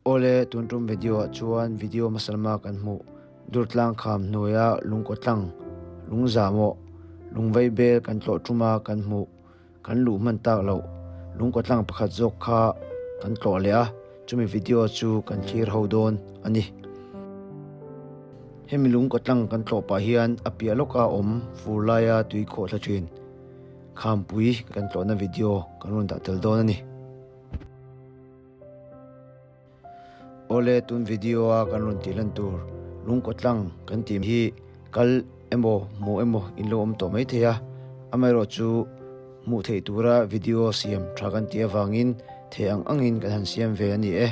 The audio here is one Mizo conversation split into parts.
Awle, tun tum video ah chuan video hmasa lama kan hmuh Durtlang kham hnuaia lungkaw tlang, lungzahmawh, lungvei bel kan tlawh tuma kan hmuh kan luh hman tak loh lungkaw tlang pakhat zawk kha kan tlawh leh a, chumi video chu kan thlir ho dawn a ni. Hemi lungkaw tlang kan tlawh pah hian a piah lawka awm fur laia tui khawh thla thin khampui kan tlawhna video kan rawn dah tel dawn a ni. Awle tun video a kan rawn tih lan tur lungkaw tlang kan tih hi kal emaw hmuh emaw in lo awm tawh mai thei a, amaherawh chu hmuh theih tura video siam tha kan tih avangin thei ang angin kan han siam ve a ni e.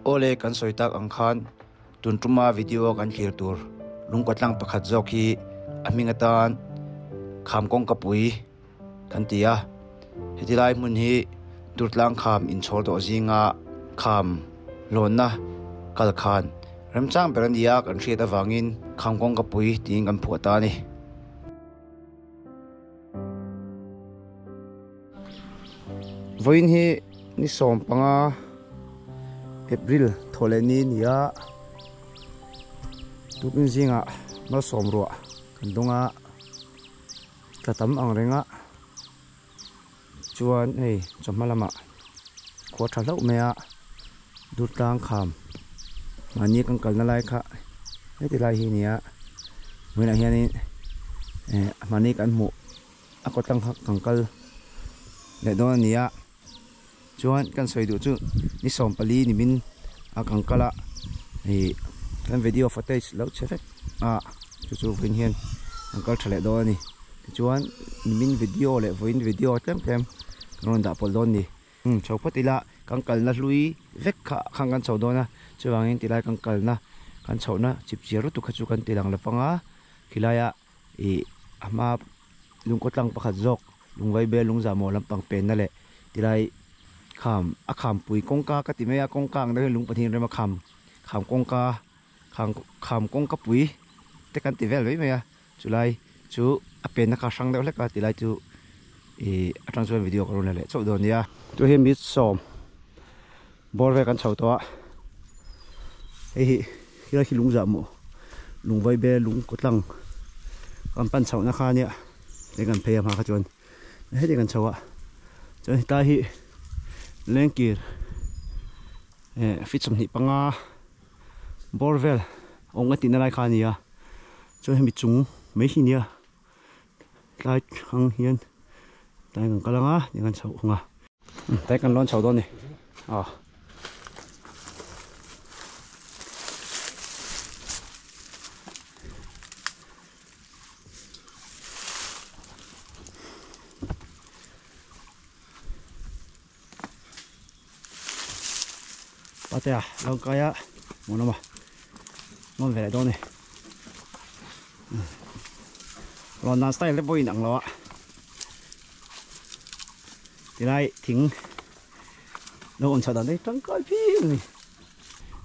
Awle kan sawi tak ang khan tun tuma video kan thlir tur lungkaw tlang pakhat zawk hi a hming atan kham kawngka pui kan ti a, heti lai hmun hi Durtlang kham inchhawr tawh zinga kham lawnna kal khan remchang ber a ni a kan hriat avangin kham kawngka pui tiin kan phuah ta a ni. Vawiin hi ni 15 April thawhleh ni a ni a, tukin zingah malsawm ruah kan dawng a. Tla tam ang reng a chuan hei chawhma lamah khua tha hlauh mai a Durtlang kham mahni kan kalna lai kha heti lai hi a ni a vawiinah hianin eh mahni kan hmuh a kawt tlang kha kan kal leh dawn a ni a chuan kan sawi duh chu ni 14 nimin a kan kal a ih kan video footage lo chhe vek a chu chu vawiin hian an kal tha leh dawn a ni tichuan nimin video leh vawiin video tlem tlem kan rawn dah pawlh dawn a ni umm chho phawt ila kan kalna hlui vek kha khan kan chho dawn a chuvangin tilai kan kalna kan chhohna chip chiar lutuk kha chu kan ti lang lo pang a khilaiah ih a hma lungkaw tlang pakhat zawk Lungvai bel lungzahmawh lampang penna leh tilai kham a khampui kawngka ka ti mai a kawngka ang deuh hian lung pahnih rem a kham kham kawngka kham kham kawngka pui te kan ti vel mai mai a chulai chu a penna kha hrang deuh hlek a tilai chu ih atang chuan video ka rawn la leh chauh dawn nia. Chu hi mit sawm bawr vel kan chho tawh a hei hi helai hi lungzahmawh lungvai bel lungkaw tlang kan pan chhohna kha ania. Hei kan phei a hma kha chuan heti kan chho a chuan hetlai hi lengkir eh feet 25 bawr vel awng a tihna lai kha a ni a chuan hemi chung mai hi a ni a tlai ang hian tlai kan kal ang a ti kan chho ang a tlai kan lawn chho dawn a ni aw. Patea lo kai a hmuh nawm a nawm ve leh dawn a ni rawn dan style te pawh a inang lo a tilai thing lo awm chhoh dan te hi tangkai phian a ni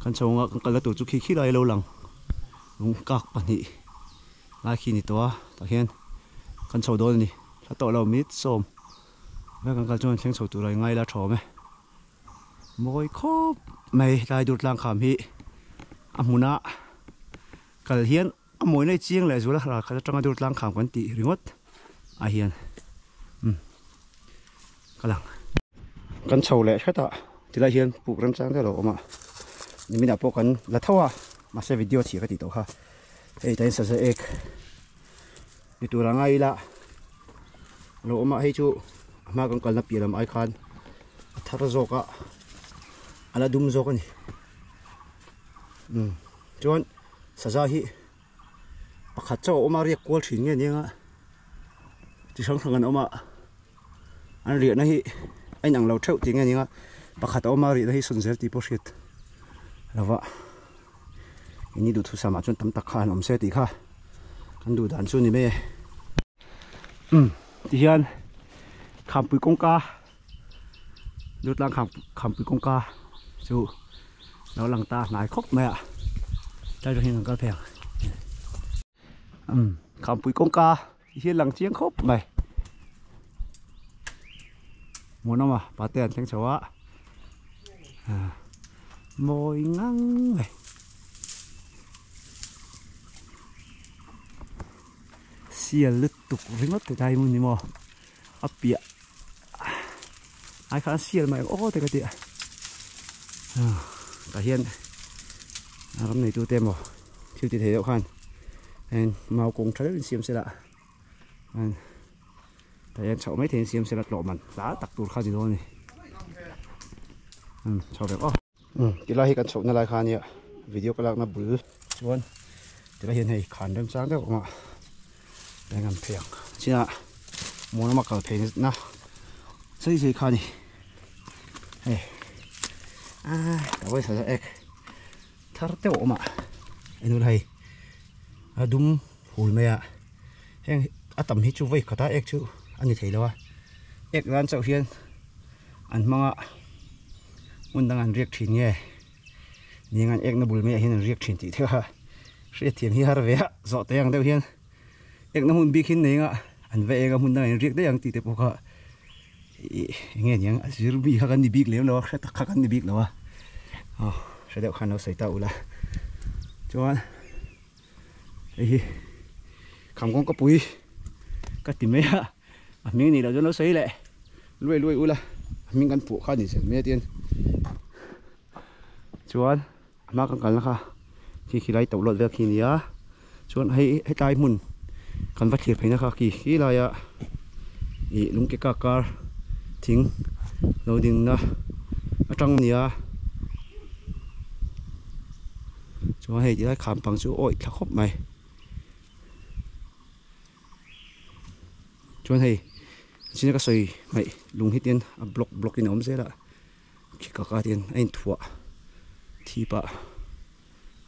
kan chho anga kan kalna tur chu khi khi lai a lo lang lung kak pahnih. Lai khi ni tawh a tah hian kan chho dawn a ni hla tawh lo mit sawm vek kan kal chuan thleng chho tur a i ngai la thawm e mawi khawp mai tlai dur tlang kham hi a hmuna kal hian a mawi na i chiang leh zual a ral khat atanga dur tlang kham kan tih ringawt ah hian umm ka lang kan chho leh hret a tilai hian puk remchang deuh a lo awm a niminah pawh kan la tho a mahse video chhia ka tih tawh kha. Hei tain saza ek ni tur anga ila lo awm a hei chu a hma kan kalna piah lam ai khan a thar zawk a a la dum zawk a ni um chuan saza hi pakhat chauh a awm a riak kual thin nge nia chi hrang hrang an awm a an riahna hi a inang lo theuh tih nge nia pakhat a awm a riahna hi sawn zel tih pawh hriat lova. Ini duhthusam ah chuan tam tak kha an awm se tih kha kan duh dan chu ni mai e. Umm ti hian khampui kawngka Durtlang kham khampui kawngka chu lo lang ta hnai khawp mai a tlai zawng hian kan kal phei ang umm khampui kawngka ti hian lang chiang khawp mai. Muanawma pate an thleng chho a mawi ngang mai sial lutuk ringawt te tlai hmun ni maw a piah ai khan sial mai aw te ka ti a tah hian ram neitu te emaw thil ti thei deuh khan mau kawng tha deuhin siam sela. Tah hian chhoh mai theihin siam sela tlawh man hla tak tur kha a ni dawn a ni. Umm chho vek aw. Umm tilai hi kan chhohna lai kha ania video ka lakna bul chuan tilai hian hei khan remchang deuh awm a eng an phei ang chinah muan lama kal phei na zui zui kha a ni hei ah ka pawisa zawh ek thar deuh a awm a enul hei a dum hul mai a. Heng a tam hi chu vawi khata ek chu a ni thei lo a, ek nan chauh hian an hmang a, hmun dang an riak thin nge ning an ekna bul maiah hian an riak thin tih theuh a, hriatthiam hi har ve a, zawh teh ang deuh hian ekna hmun bik hi an nei ang a, an va ek a hmun dangah an riak daih ang tih te pawh kha ih eng nge niang a zir mi kha kan ni bik lem lo a, hre tak kha kan ni bik lo a, aw hre deuh khan lo sawi ta ula chuan. Hei hi kham kawngka pui ka ti mai a a hming nih loh chuan lo sawi leh luai luai ula a hming kan phuah kha a ni zel mai a tian chuan a hma kan kalna kha khi khi lai toh lawt vel khi a ni a chuan hei hetlai hmun kan va thlir pheina kha khi khi laia ih lung ke kak kar thing lo dingna atang a ni a. Chuan hei tilai kham pang chu awih thla khawp mai. Chuan hei china ka sawi hmaih lung hi tin a block block in a awm zel a khi ka ka tin a inthuah thi pah a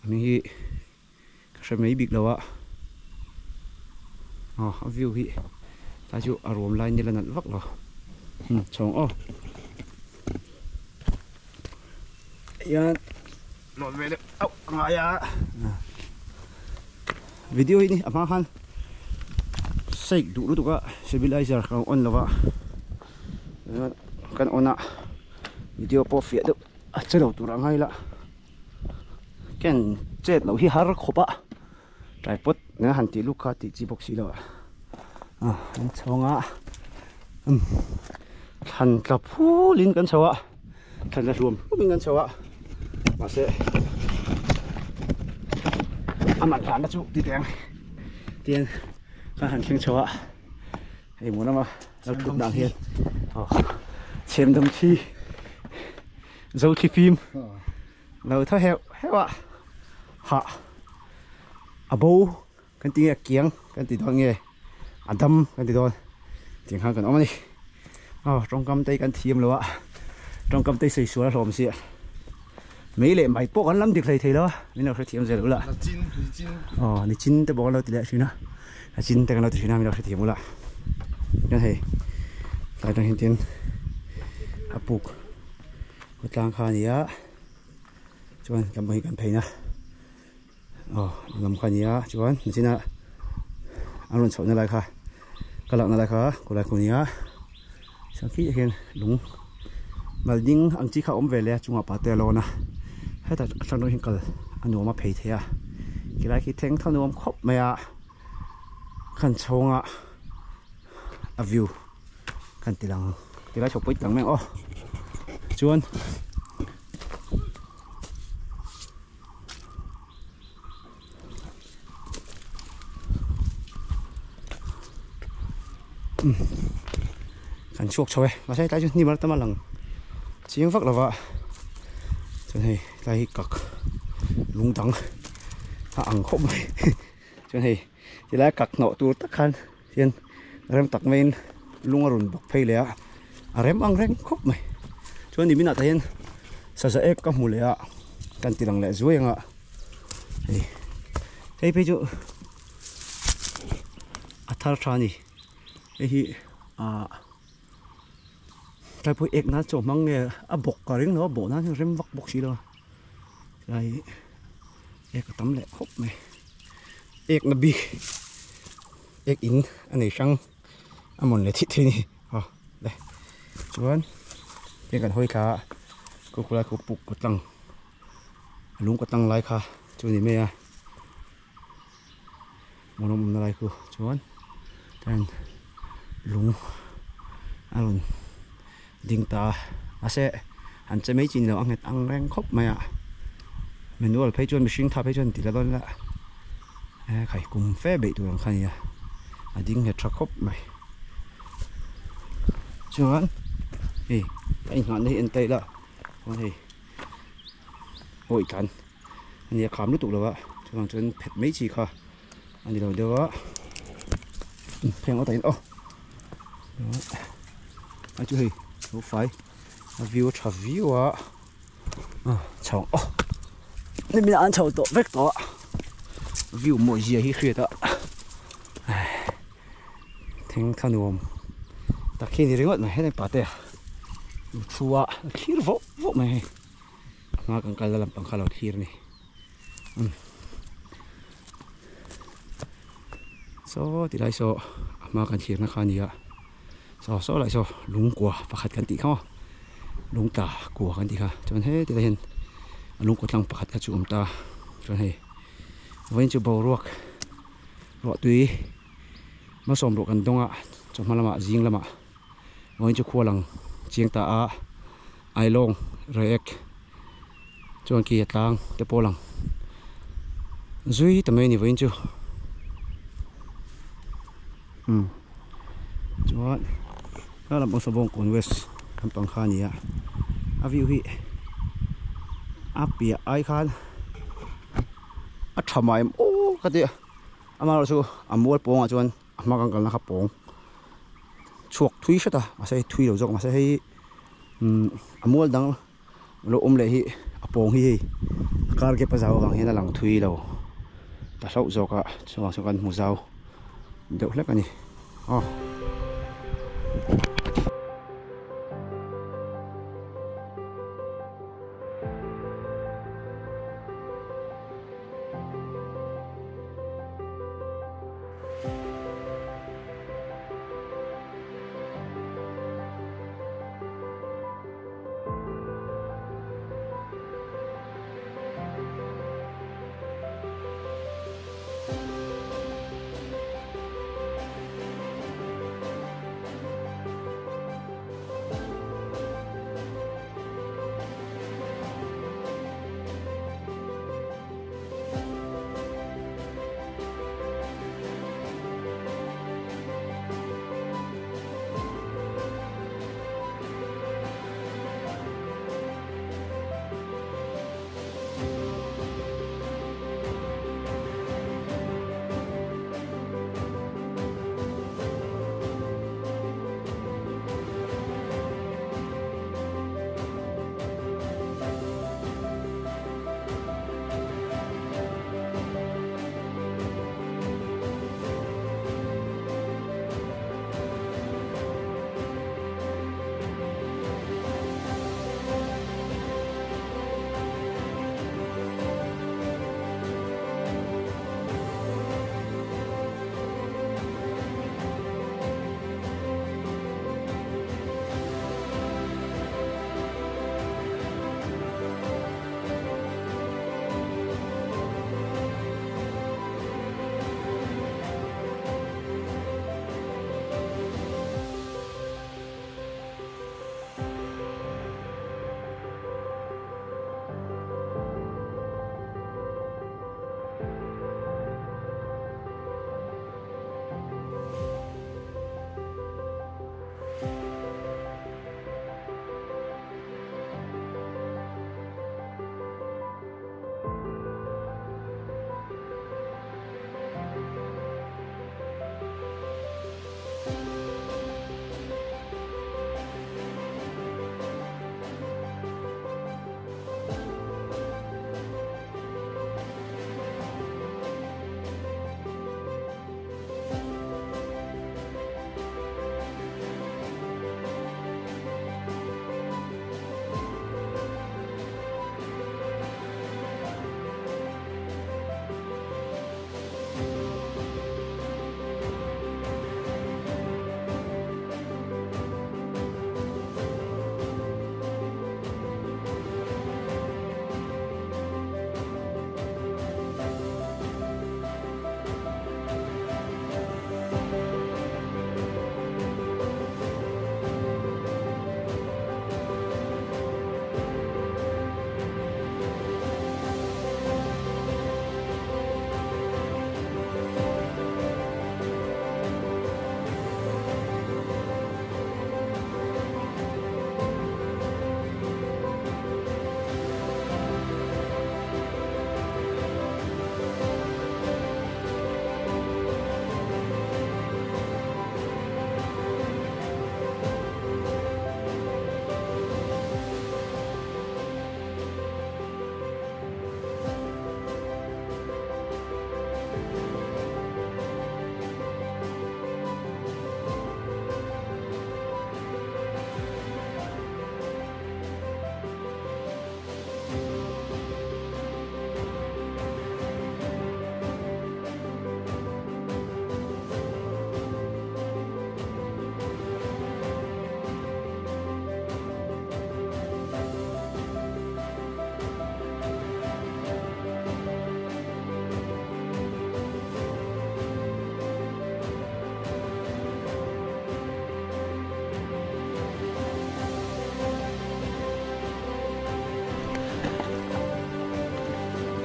hming hi ka hre mai bik lo a aw a view hi tlai chu a ruam lai nila nalh vak lo chhawng aw hian. Lawn ve deuh auh a ngai a. Video hi ni a hma khan shake duh lutuk a stabilizer ka on lova kan on a video pawh fiah deuh a che lo tur a ngai la ken chet loh hi har khawp a tripod nena han tih luk kha tih chi bawk si lo a an chhawng a thlan tla phulin kan chho a. Thlan la hluam hlumin kan chho a mahse a man hlanna chu ti teh ang tian kan han thleng chho a hei hmuh lama lo thut dan hian aw chhem dam thi zo thli fim lo thaw heuh heuh a hah a bo kan ti nge a kiang kan ti dawn nge a dam kan ti dawn tiang khan kan awm a ni aw tawngkam te hi kan thiam lo a tawngkam te hi sawi sual a hlawm si a mei leh mai pawh kan lam dik hlei thei lo a min lo hrethiam zel ula aw ni chin te pawh kan lo ti leh thin a a chin te kan lo ti thin a min lo hrethiam ula chuan hei tlai atang hian tin a puk khawtlang kha a ni a chuan kan pawh hi kan phei na. Aw lam kha a ni a chuan nichina an rawn chhohna lai kha ka lakna lai kha khawlai khu a ni a chuan khi ah hian lung mal ding ang chi kha a awm ve leh a chungah pate a lawn a hetah a tlang rawng hian kal a nuam a phei thei a khilai khi thleng tho nuam khawp mai a khan chhawngah a view kan ti lang tilai chho pawh i ti lang mai ang aw chuan. Kan chhuak chho e mahse tlai chu hnim a tam a lang chiang vak lova chuan hei tlai hi kak lung dang a ang khawp mai chuan hei tilai kak hnawh tur tak khan hian rem tak maiin lung a rawn bawk phei leh a a rem ang reng khawp mai chuan nimin ah te hian saza ek ka hmu leh a kan ti lang leh zuai ang a hei hei phei chu a thar tha a ni hei hi ah tlai pawh ek nan chaw hmang nge a bawk ka ring lo a bawh nan hian rem vak bawk si lo a tlai ek a tam leh khawp mai ek na bik. Ek in a nei hrang a mawn leh thih thei a ni aw le Chuan heng kan hawi thla a khu khulai khu puk kaw tlang a lung kaw tlang lai kha chu a ni mai a muanawm awmna lai khu chuan chuan lung a rawn ding ta a mahse an che mai chi ni lo a nghet ang reng khawp mai a manual phei chuan mihring tha phei chuan ti la dawn ila khai kum fe beih tur ang kha a ni a a ding nghet tha khawp mai. Chuan hei a inngahna hi en ta ila chuan hei awih tlan a nia kham lutuk lo a chuvang chuan phet mai chi kha a ni lo deuh a pheng awt ah hian aw a chu hei lo fai a view a tha viau a chho aw nimin ah an chho tawh vek tawh a view mawi zia hi hriat a. Thing kha nuam tak hi a ni ringawt mai helai pate a thu a a thlir vauh vauh mai hei a hma kan kalna lampang kha a lo thlir a ni umm saw ti lai saw a hma kan thlirna kha a ni a saw saw lai saw lung kua pakhat kan tih kha maw lung tla kua kan tih kha chuan heti lai hian a lung kua tlang pakhat kha chu a awm ta chuan hei vawiin chu boruak ruahtui. Hmasawm ruah kan dawng a chawhma lamah zing lamah vawiin chu khua lang chiang ta a Ailawng Reiek chuan khi a tlang te pawh a lang zui ta mai a ni vawiin chu umm chuan helai lam pawh saw Bawngkawn West lampang kha a ni a a view hi a piah ai khan a tha mah em aw ka ti a. Amaherawh chu a mual pawngah chuan a hma kan kalna kha pawng chhuak thui hret a mahse hei thui lo zawk mahse hei umm a mual dang lo awm leh hi a pawng hi hei a kar gap a zau avang hian a lang thui lo ta hlauh zawk a chuvang chuan kan hmu zau deuh hlek a ni aw.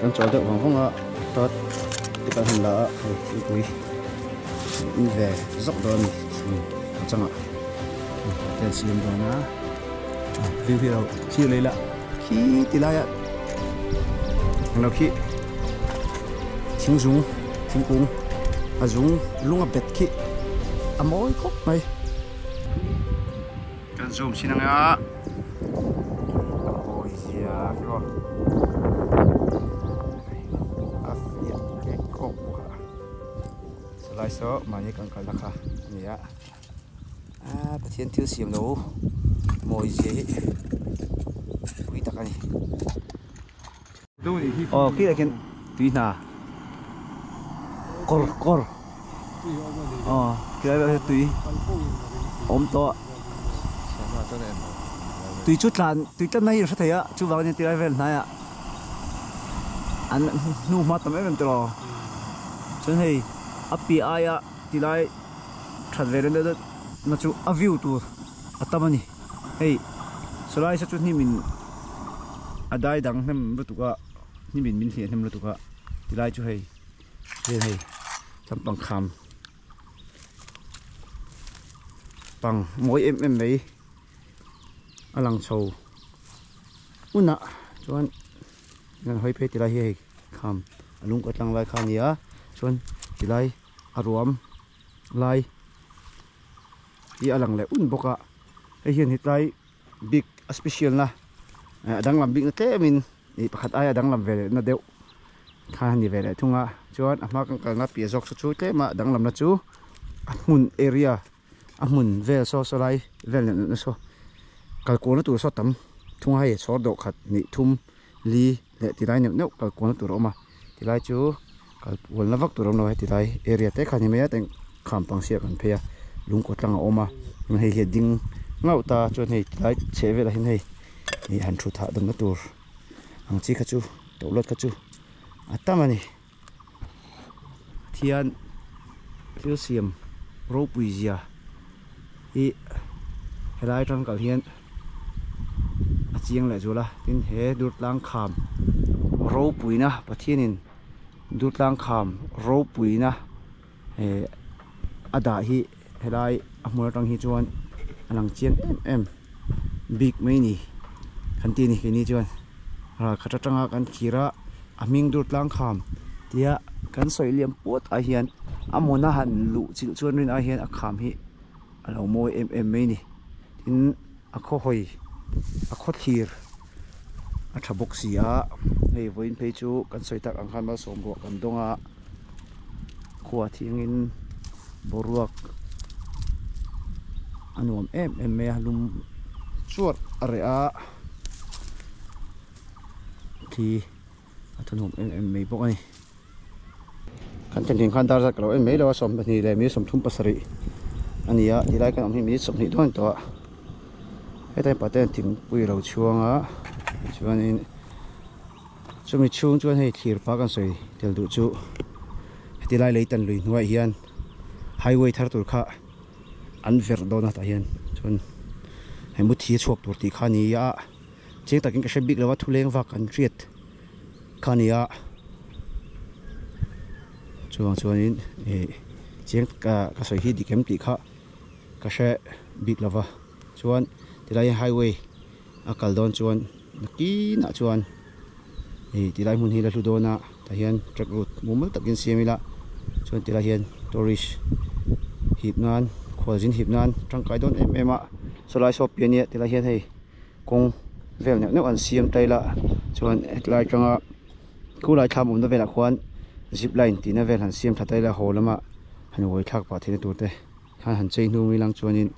Kan chawl deuh vang vang a ta te kan han la a hei thingpui in ve zawk dawn a ni a changah te an siam dawn a view hi a lo thlir leh ila khi ti laiah englo khi thing zung thingkung a zung lung a bet khi a mawi khawp mai. Kan zoom chin anga a mawi zia khi aw a fiah kek kawk bawk a chulai saw mahni kan kalna kha a ni a aaa Pathian thil siam lo mawi zia hi pui tak a ni. Aw khi ah khian tui hna kawr kawr aw khilai velah hian tui a awm tawh a tui chu tlan tui tlanna hi a hre thei a chuvangin tilai vel hnaiah an hnu hma tam em em tawh chuan hei a piah aia tilai that ve deuh deuh na chu a view tur a tam a ni. Hei sawlai saw chu hnimin a dai dang hnem lutuk a hnimin min hliah hnem lutuk a tilai chu hei heng hei lampang kham pang mawi em em mai a lang chho hunah chuan kan hawi phei tilai hi hei kham a lung ka tlang lai kha a ni a chuan tilai a ruam lai. Hi a lang leh un bawk a hei hian hetlai bik a special na a danglam bik na tlem in ih pakhat aia danglam ve leh na deuh kha a ni ve leh thung a chuan a hma kan kalna piah zawk saw chu tlem a danglam na chu a hmun area a hmun vel saw saw lai vel neuh neuh na saw kalkualna tur saw tam thung a hei chhawr dawh khat hnih thum li leh tilai neuh neuh kalkualna tur a awm a tilai chu. Kal kualna vak tur a awm lo heti lai area te kha ni mai a tin kham pang siah kan phei a lung kaw tlang a awm a chuan hei hi a ding ngauh ta chuan hei tilai chheh velah hian hei ih han thut hahdam na tur ang chi kha chu tawlawt kha chu a tam a ni thian thil siam ropui zia hi helai atang kal hian a chiang leh zual a tin he durtlang kham ropuina Pathianin. Durtlang kham ropuina eh a dah hi helai a hmun atang hi chuan a lang chiang em em bik mai ni kan tih a ni keini chuan ralkhat atanga kan thlir a a hming Durtlang kham tia kan sawi liam puat ah hian a hmun a han luh chilh chuan rin ai hian a kham hi a lo mawi em em mai ni tin a khaw hawi a khaw thlir a tha bawk si a hei vawiin phei chu kan sawi tak ang khan malsawm ruah kan dawng a khua thiangin boruak a nuam em em mai a lum chuat a reh a thi a thunawm em em mai bawk a ni. Kan thlen thin khan dar zat ka lo en mai lo a 22 leh mi 37 a ni a tilai kan awm hi mi 20 dawn tawh a hetlai pah te hian thingpui a lo chhuang a chuanin chumi chhung chuan hei thlir pah kan sawi tel duh chu heti lai lei tan lui hnuaiah hian highway thar tur kha an verh dawn a tah hian chuan hei muthi a chhuak tur tih kha a ni a chiang takin ka hre bik lo a thuleng vak an hriat. Kha a ni a chuvang chuanin ih chiang ka ka sawi hi dik em tih kha ka hre bik lo va chuan tilai highway a kal dawn chuan nakinah chuan ih tilai hmun hi la hlu dawn a tah hian track route mumal takin siam ila chuan tilai hian tourist hip nan khualzin hip nan tangkai dawn em em a sawlai saw pian nia tilai hian hei. Kawng vel neuh neuh an siam ta ila chuan hetlai atanga khulai thlam awmna velah khuan zip line tihna vel han siam tha ta ila haw lama han uai thlak pah theihna tur te khan han chei hnung ilang chuanin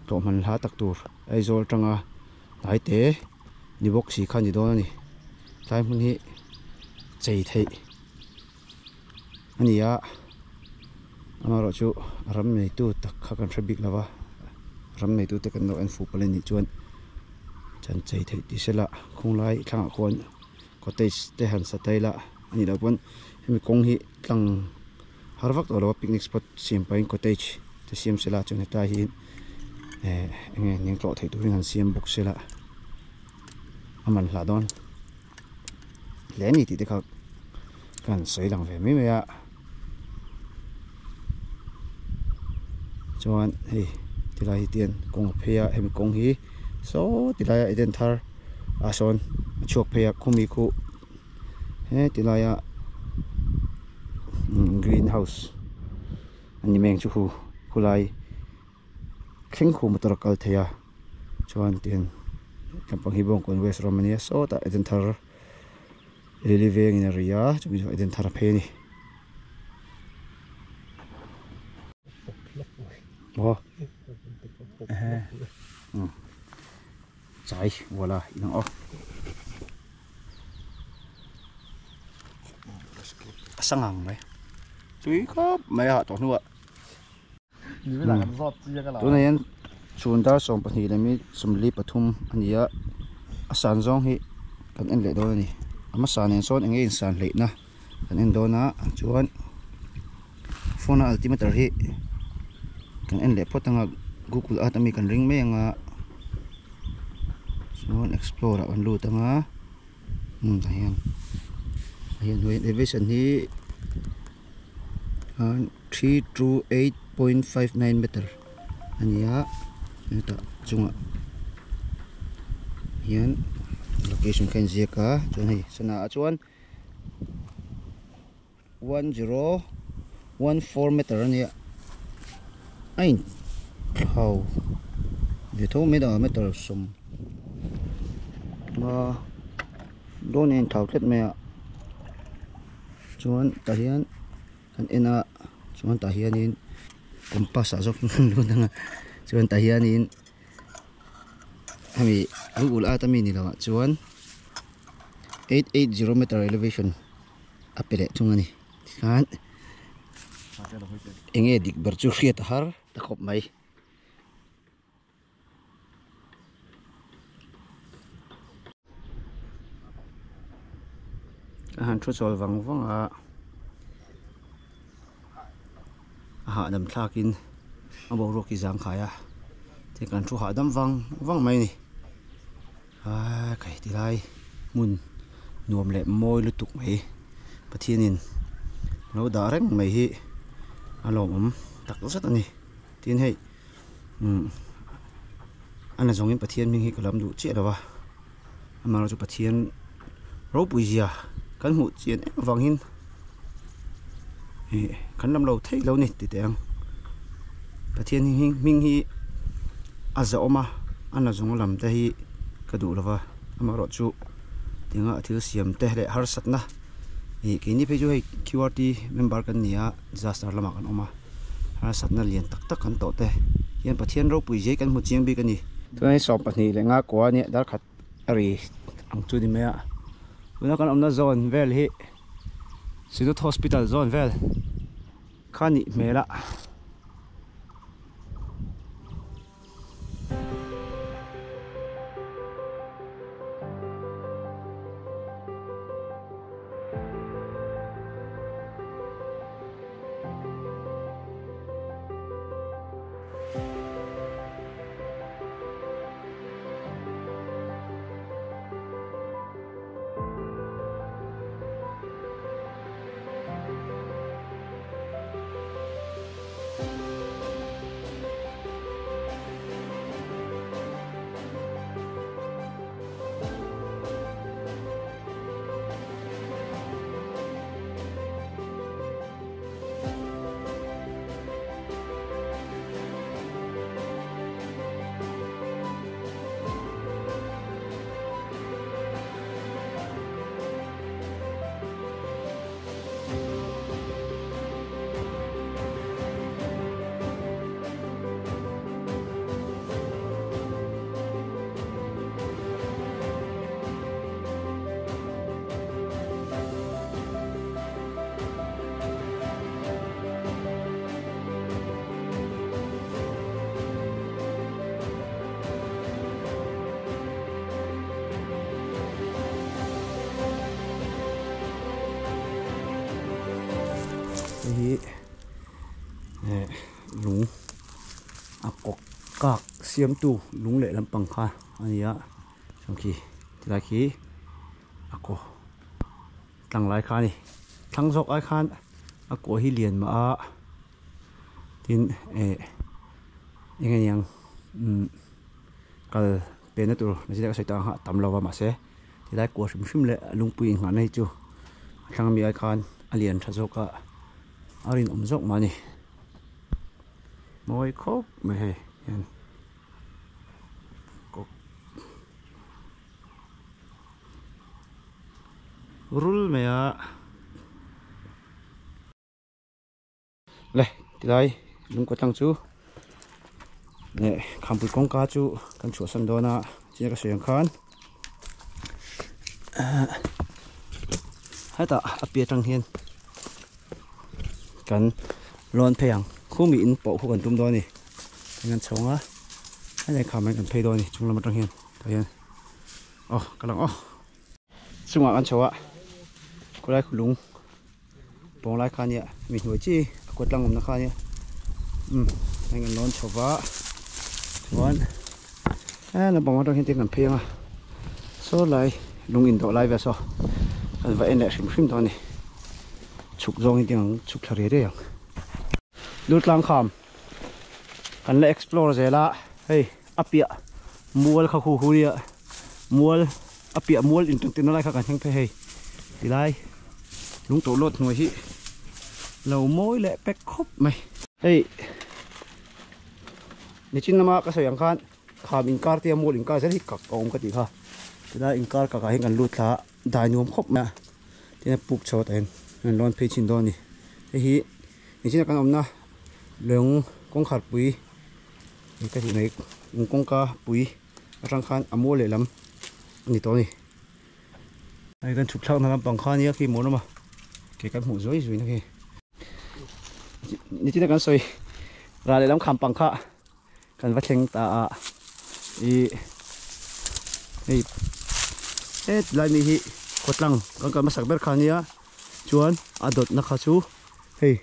tlawh hman hla tak tur Aizawl atanga hnai te ni bawk si kha a ni dawn a ni tlai hmun hi chei theih a ni a amaherawhchu ram neitu tak kha kan hre bik lova ram neitu te kan lo en fuh palh a nih chuan chan chei theih tih sela khawnglai thlangah khuan cottage te han sa ta ila a nih loh pawn hemi kawng hi tlang har vak tawh lo a picnic spot siam pahin cottage te siam sela chuan hetlai hi eh eng nge ning tlawh theih turin han siam bawk sela a man hlah dawn hle a ni tih te kha. Kan sawi lang ve mai mai a chuan hei tilai hi tian kawng a phei a hemi kawng hi saw tilai a eden thar ah sawn a chhuak phei a khumi khu he tilai a green house a ni mai ang chu hu khulai thleng khu motor a kal thei a chuan tian lampang hi bawngkawn west ram a nia sawtah eden thar. Lily vengin a ri a chumi chu Eden thar a phei a ni. Maw chai wala inang aw a sangang mai tui khawp mai a hah tawh hnuah. Tunah hian chhun dar 12 leh minute 43 a ni a a san zawng hi kan en leh dawn a ni a hmasa nen sawn eng nge insan hleihna kan en dawn a chuan phone a altimeter hi kan en leh phawt anga google earth ami kan ring mai anga chuan explore ah kan lut anga tah hian elevation hi. 328.59 meter a ni a hetah chungah hian location kha a inziak a chuan hei sana ah chuan 1014 meter a ni a a in thau ve tho mai a meter sawm a dawn a inthau tlat mai a. Chuan tah hian kan en a chuan tah hianin compass ah zawk an lut ang a chuan tah hianin hemi lu ul at ami ni lo ah chuan 880 meter elevation a pe leh thung a ni tikhan enge dik ber chu hriat a har ta khawp mai. A han thu chawl vang vang a a hahdam thlakin a boruak hi zang khai a tin kan thu hahdam vang vang mai a ni aa kai ti lai hmun nuam leh mawi lutuk mai Pathianin lo dah reng mai hi a lawmawm tak zet a ni tin hei. Umm a na zawngin Pathian hming hi ka lam duh chiah lo a amaherawhchu chu Pathian ropui zia kan hmuh chian em avangin ih kan lam lo theih lo a ni ti teh ang Pathian hming hi a zahawm a a na zawng lam te hi ka duh lo va amaherawhchu tinga a thil siam te leh harsatna ih keini phei chu hei Q_R_T member kan ni a disaster lamah kan awm a. Harsatna lian tak tak kan tawh te hian Pathian ropui zia hi kan hmu chiang bik a ni. Tunah hi 12 leh nga kua nia dar khat a ri ang chu ni mai a. Tuna kan awmna zawn vel hi Synod Hospital zawn vel kha nih hmel a. Hei hi eh lung a kawk kak siamtu lung leh lampang kha a ni a chuan khi tilai khi a kaw tlang lai kha a ni. Thlang zawk ai khan a kua hi lian mah a tin eh eng nge niang umm kal penna tur nasi tak a sawi tak ang kha a tam lo va mahse tilai kua hrim hrim leh lungpui inngahna hi chu a thlang ami ai khan a lian tha zawk a a rinawm zawk mah a ni mawi khawp mai hei hian. Rul mai a le tilai lungkaw tlang chu leh khampui kawngka chu kan chhuahsan dawn a chiang ka sawi ang khan hetah a piah atang hian kan lawn phei ang khumi in pawh khu kan tum dawn a ni kan chho ang a hei kham ah hian kan phei dawn a ni chung lam atang hian tah hian aw ka lang aw chungah kan chho a khawlai khu lung pawng lai kha nia mi hnuai chi a kawt tlang awmna kha nia umm heng an lawn chho va chuan he lampang atang hian tin kan phei ang a saw lai lung indawh lai vel saw kan va en leh hrim hrim dawn a ni chhuk zawng hi tin ang chhuk thla riai riai ang Durtlang kham kan la explore zel a hei a piah mual kha khu hu nia mual a piah mual inṭan tirna lai kha kan thleng phei hei tilai lung tawh lawt hnuai hi lo mawi leh pek khawp mai. Hei nichin lama ka sawi ang khan kham inkar te a mual inkar zel hi kak a awm ka tih kha tilai inkar kak ah hian kan lut thla a dai nuam khawp mai a tin a puk chho tah hian an lawn phei chhin dawn a ni hei hi nichin a kan awmna lung kawngkhar pui ka tih mai lung kawngka pui atang khan a mual lehlam a ni tawh a ni hei kan chhuk thlakna lampang kha ania khi mawn awm a ke kan hmuh zuai zuai na khi nichina kan sawi ral lehlam kham pang kha kan va thleng ta a ih hei hetlai mi hi khawtlang kan kal hmasak ber kha ania chuan a dawtna kha chu hei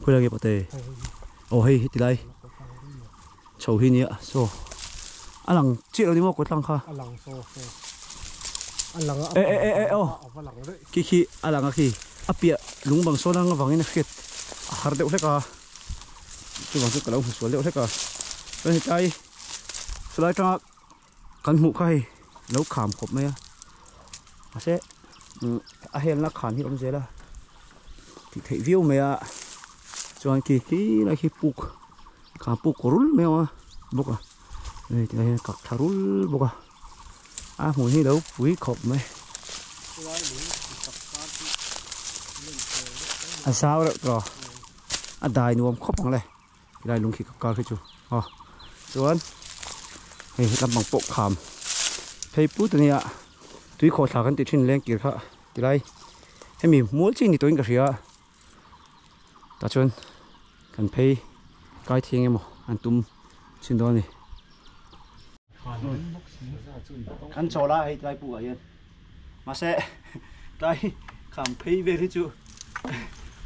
khawi lai nge pawh te aw hei heti lai chho hi nia saw a lang chiah lo ni maw kawtlang kha a lang saw saw a lang a e e e aw khi khi a lang a khi a piah lung bang sawn ang avangin a hriat a har deuh hlek a chuvang chu ka lo hmu sual deuh hlek a chuan hetlai chulai atanga kan hmuh kha hei lo kham khawp mai a mahse a helna khan hi a awm zel a tih theih viau mai a chuan khi khi lai khi puk kham puk rul mai a awm a bawk a hei tilai hian kak thla rul bawk a a hmun hi lo pui khawp mai a zau reuh tawh a dai nuam khawp ang le. Tilai lung khi ka kar khi chu aw chuan hei he lampang pawh kham phei put ania tui khawh thla kan tih thin leng kir kha tilai hemi mual chi ni tawhin ka hria tah chuan kan phei kai thiang emaw an tum chhin dawn a ni. Kan chawl a hei tlai puk ah hian mahse tlai kham phei vel hi chu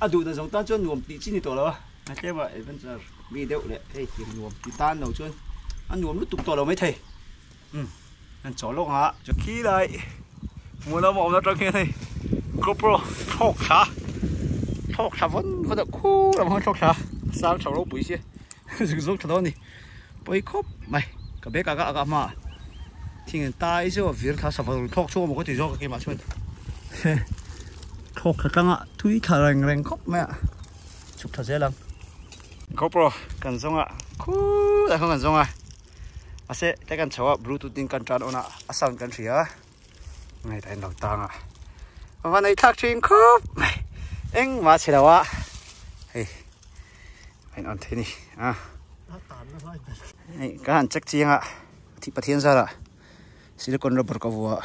a duh dan zawng tan chuan nuam tih chi ni tawh lo a a tlem a adventure mi deuh leh hei thing nuam ti tan lo chuan a nuam lutuk tawh lo maithei umm an chawl lawk ang a. Khi lai hmuh lam a awm atang hian hei GoPro thlawk thla thlawk thla vawn vawn a khu lam hawn thlawk thla sang tha ropui sia zuk zawk tha dawn a ni. Pawi khawp mai ka bag ah ka ak a hma ah thing an tai zeuh a vir thla sava rawn thlawk chhuak a maw ka ti zawk a keimah chuan thlawk thla tlang a thui thla reng reng khawp mai a chhuk thla zel ang. GoPro kan zawng a khulai khaw kan zawng a mahse tlai kan chho a bluetooth in kan tan on a a sound kan hria a ngaihtuah in lo tang a va nei thlak thin khawp mai engmah a chhe lo a hei. A in on thei ni a hei ka han check chiang a thih pathian zara silicon rubber ka vuah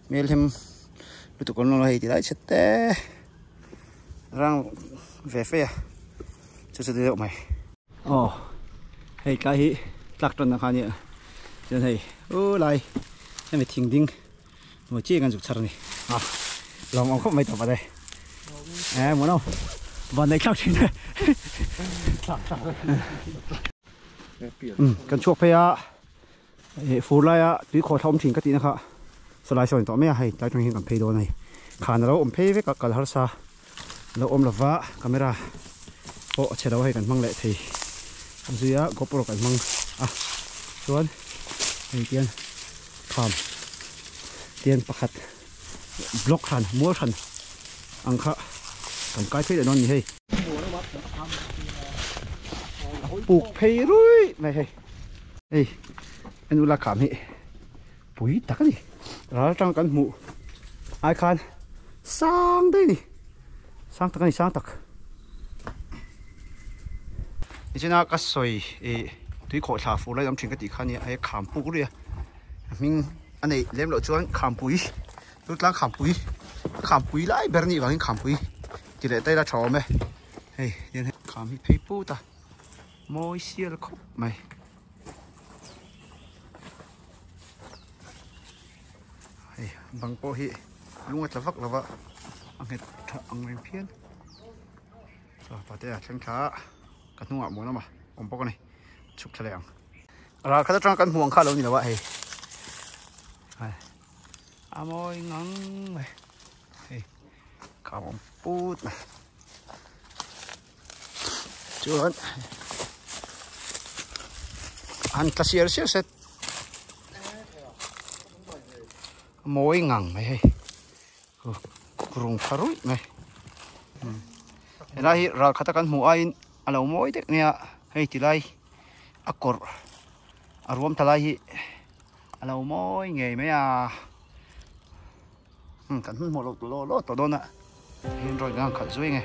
hmel hem lutuk awm lo hei ti lai chhe te rang ve fe a chu chu deuh mai aw hei tlai hi tlak tan na kha nia chuan hei u lai hemi thing ding Maw chi kan zuk chhar a ni a lawm awm khawp mai tawp a le e maw no van nei thlak thin e kan chhuak phei a eh fur laia tui khawh thla awm thin ka tihna kha sawlai sawn tawh mai a hei tlai tang hian kan phei dawn a ni. Khan alo awm phei vek a kal harsa lo awm lova camera pawh a chhe lo hei kan hmang leh thei zui a GoPro kan hmang a chuan hei tian kham tian pakhat block hran mual hran ang kha kan kai phei leh dawn a ni hei. Puk phei ruih mai hei hei en ula kham hi. Pui tak a ni. Ral atang kan hmuh ai khan sang daih a ni. Sang tak a ni sang tak. Nichina ka sawi ih tui khawh thla fur lai awm thin ka tih kha nia hei kham puk ruih a. A hming a neih lem loh chuan khampui chu tlang khampui a khampui lai ber anih vangin khampui ti leh ta ila tha awm e. Hei tian hei kham hi phei put a mawi sial khawp mai. Hei bang pawh hi lung a tla vak lova a nghet tha ang reng phian chaw pate a thleng thla a ka hnungah mawn awm a awm bawk a ni chhuk thla leh ang ral khat atanga kan hmuh ang kha a lo ni lo a hei a mawi ngang mai hei kham awm put mai. Chuan han tla siar siar se a mawi ngang mai hei rung tha ruih mai helai hi ral khat a kan hmuh aiin a lo mawi deuh mai a hei ti lai a kawrh a ruam tha lai hi a lo mawi ngei mai a. Kan hmanhmawh loh tawh law tawh dawn a hian rawih ngang khalh zui nge.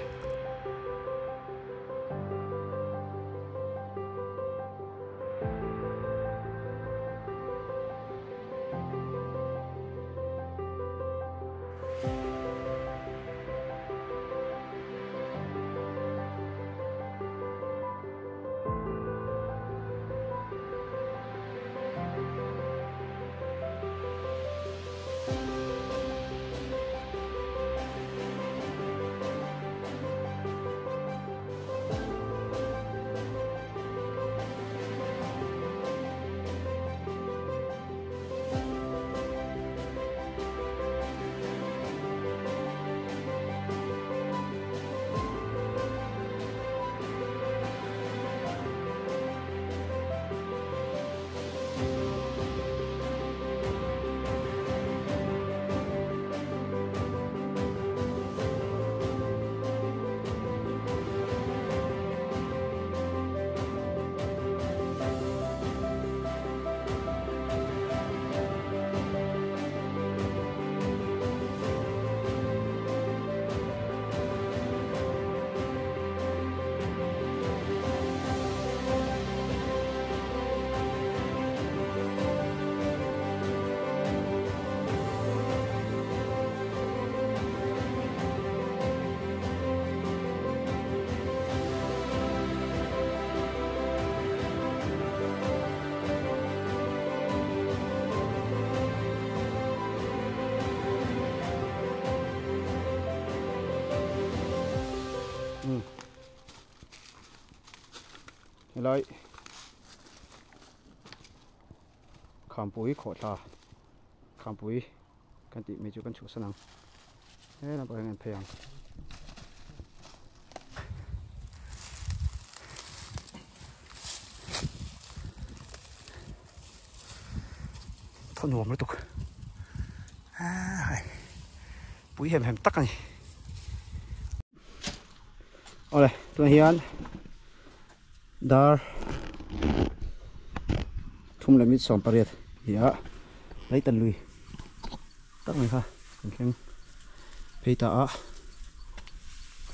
Helai Khampui khawhthla Khampui kan tih mai chu kan chhuahsan ang he lampang hian kan phei ang. Thaw nuam lutuk hai pui hem hem tak a ni. Awle tunah hian dar thum leh minute 18 ni a lei tan lui tak mai kha kan thleng phei ta a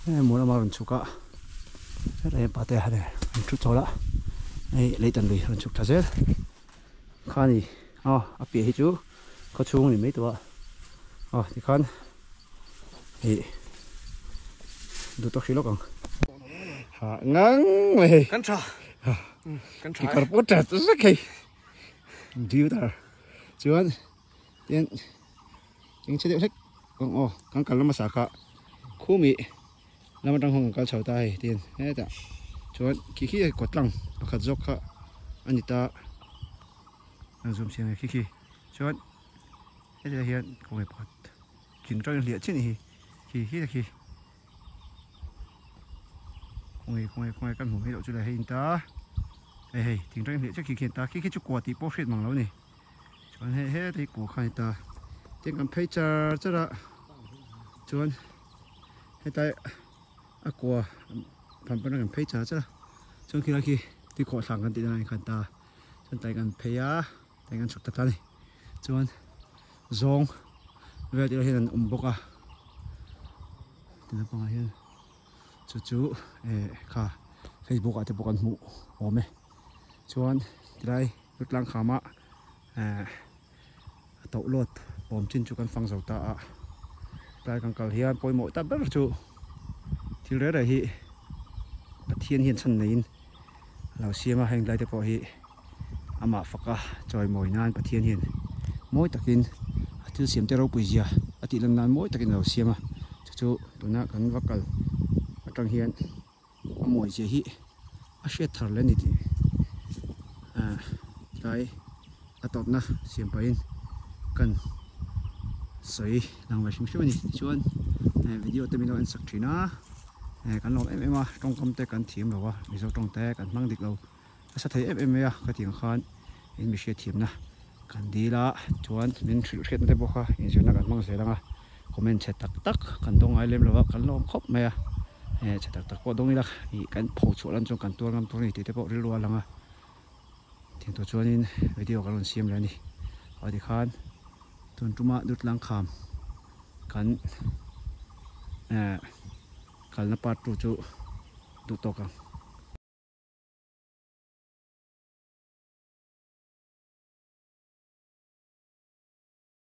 heng mawn lama rawn chhuk a hetah hian pate a rawn thu chawl a hei lei tan lui rawn chhuk thla zel kha a ni aw a piah hi chu khaw chhung a ni mai tawh a aw tikhan. Ih duh tawk hrih lawk ang. Ha ngang mai hei. Kan tha. Kan tha. Kikawr pawh tha ta zek hei. Diu tar. Chuan tian eng che deuh hlek kawng aw kan kal hmasa kha khumi lam atang hawng kan kal chho ta hei tian hetah chuan khi khi hei kawt tlang pakhat zawk kha a ni ta. An zoom chiang e khi khi chuan hetiang hian kawng hi pakhat. Thing tangin hliah chin hi khi khi te khi khawnge khawnge khawnge kan hmuh mai loh chu le hei in ta hei hei thing tangin hliah chiah khi khi an ta khi khi chu kua tih pawh hriat mang lo a ni chuan hei heta hi kua kha a ni ta tin kan phei char char a chuan hetlai a kua phan pawn a kan phei char char a chuan khilai khi tuikhawh thlang kan tih dan ah khan ta chuan tlai kan phei a. Eng an chhuk ta ta a ni chuan zawng vel te hian an awm bawk a ti lampangah hian chu chu eh kha facebook ah te pawh kan hmuh awm e chuan tilai tlang khama eh a toh lawt awm chin chu kan fang zo ta a tlai kan kal hian pawimawh ta ber chu thil reng reng hi Pathian hian chhan neiin a lo siam a heng lai te pawh hi. Amah faka chawimawi nan Pathian hian mawi takin a thil siam te ropui zia a tih lan nan mawi takin a lo siam a, chu chu tuna kan va kal atang hian a mawi zia hi a hriat thar leh a ni tih ah tlai a tawpna siam pahin kan sawi lang ve hrim hrim a ni. Tichuan video te min lo en sak thin a, kan lawm em em a, tawngkam te kan thiam lo a, Mizo tawng te kan hmang dik lo. A sa thei em em mai a khatiang khan in mi hriatthiamna kan dil a chuan min hrilh hriatna te pawh kha inzirna kan hmang zel ang a comment chhe tak tak kan dawng ngai lem lo a kan lawm khawp mai a eh chhe tak tak pawh dawng ila ih kan pho chhuah lan chuan kan tuar ngam tur a ni tih te pawh rilru a lang a tiang tur chuanin video kan rawn siam leh a ni aw tikhan tun tuma dutlang kham kan eh kalna part tu chu duh tawk ang.